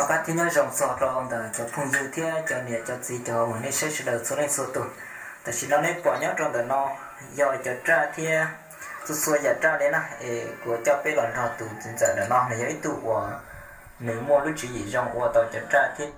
Pab thiab nyob zoo txog rau ntawm cov phooj ywg thiab cov niam cov txiv cov uas nej saib sawv daws txhua leej txhua tus. Tam sim no nej pom nyob rau ntawm no yog cov raj thiab txhua txhua yam raj li na, es kuv coj peb los nrog tus txiv ntxawm ntawm no, nws yog ib tug uas nws muaj lub tswv yim zoo ua tau cov raj thiab